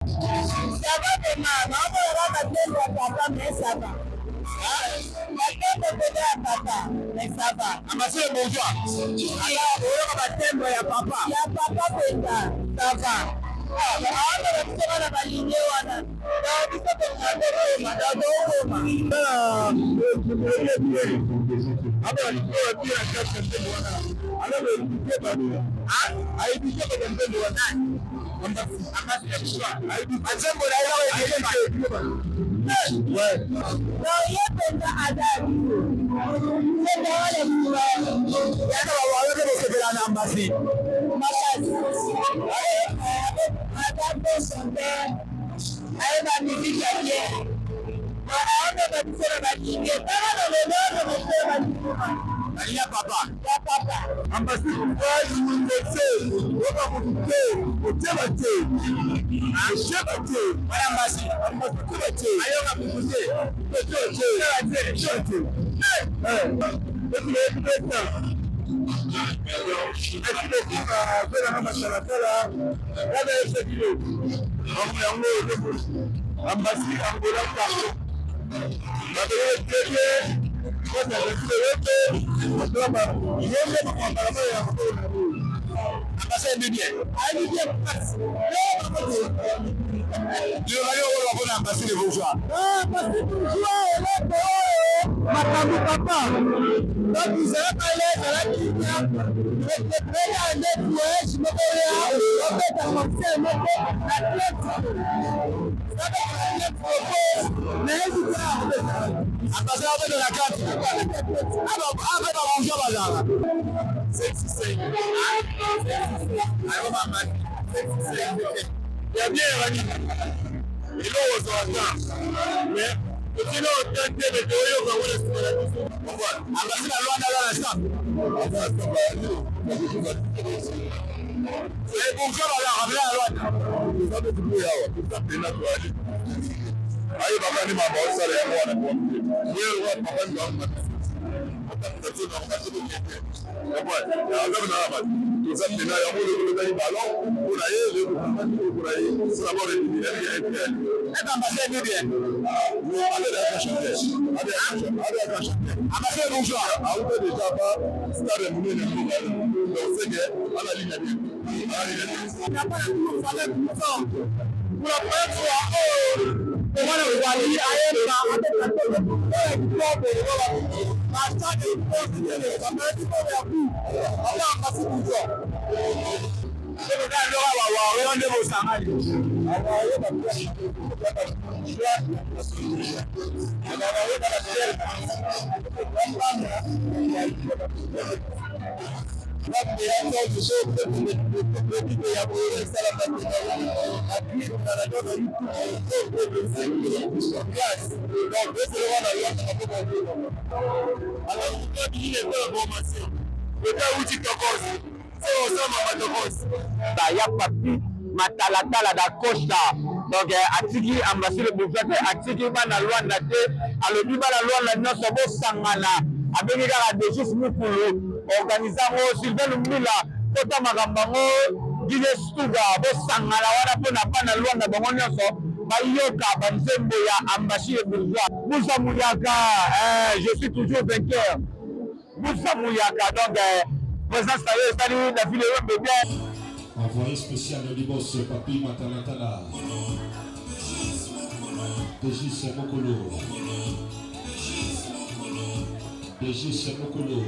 Ça va vraiment, naomona kaka ntembo ya papa mais ça va. Batembo pene ya papa mais ça va. Ambasi le bourgeois. Ata oyoka batembo ya papa. Ya papa mpenza, ça va. Aomona biso bana balinye wana. Donc biso tolinga tokoma, donc tokoma. Donc ye mpenza aza ya biso. Nzembo wana ebima. Bosepela na Ambasi. Makasi. Aza bon chanteur. Ayeba musique ya bien. Aomema biso na balinge. Tala na lelo omema biso na balinge. Balinga papa. Ya papa. Ambasi te, oyoka motu te, oteba te, oteba te. Wana Ambasi. Ambasi oteba te. Ayoka motu te. Oteba te. Oteba te. Merci beaucoup na Bela Matalatala. Wana esakilo. Yango Ambasi Angola pardon. Babele tete. Kwanza yote. Yende makambo ya Ambasi ayebi bien. Ayebi bien makasi. Lelo oyo mpona Ambasi le bourgeois. Ambasi bourgeois eloko oyo makambo papa. Donc ezalaka le ezalaki preya nde voyage moko ya obeta concert moko na Atlantico. Nayebi te. Ambasi abeta na Atlantico. Ape ba bourgeois bazalaka. Ya bien ebani eloko ozwa ta mais otino ota te me toyoka ngo na nsima na biso. Ambasi na Lwanda aza na staff. Les bourgeois bazalaka bila na Lwanda. Ayebaka nde mama osala yango wana papa toza pena yango ezali ballon mpona ye mpona ye Ambasi ayebi bien. Ambasi le bourgeois. Auta déjà ba star ya monene ya mboka, donc c'est que ana ligne bien, ana ligne bien. Pour la première fois oyo omwana wali ayemba abeta oyo kitoko basade ya ku ata Ambasi bourgeois wawaoyo nde bosangani. Ya Papi Matalatala da Costa, donc atiki Ambasi le bourgeois te, atiki bana Lwanda te. Alobi bana Lwanda nyonso bosangana. Abengi kaka Dejus Mukulu, organise yango, Sylvain Lumbila kota makambo yango, Gide Stuga, bosangana wana mpona bana Lwanda bango nyonso bayoka banzembo ya Ambasi le bourgeois. Musa Muyaka, eh, je suis toujours vainqueur. Musa Muyaka, donc présence na yo esali na ville oyo bien. Envoyé spécial de Libos, Papi Matalatala. Dégis Mokolo. Dégis Mokolo.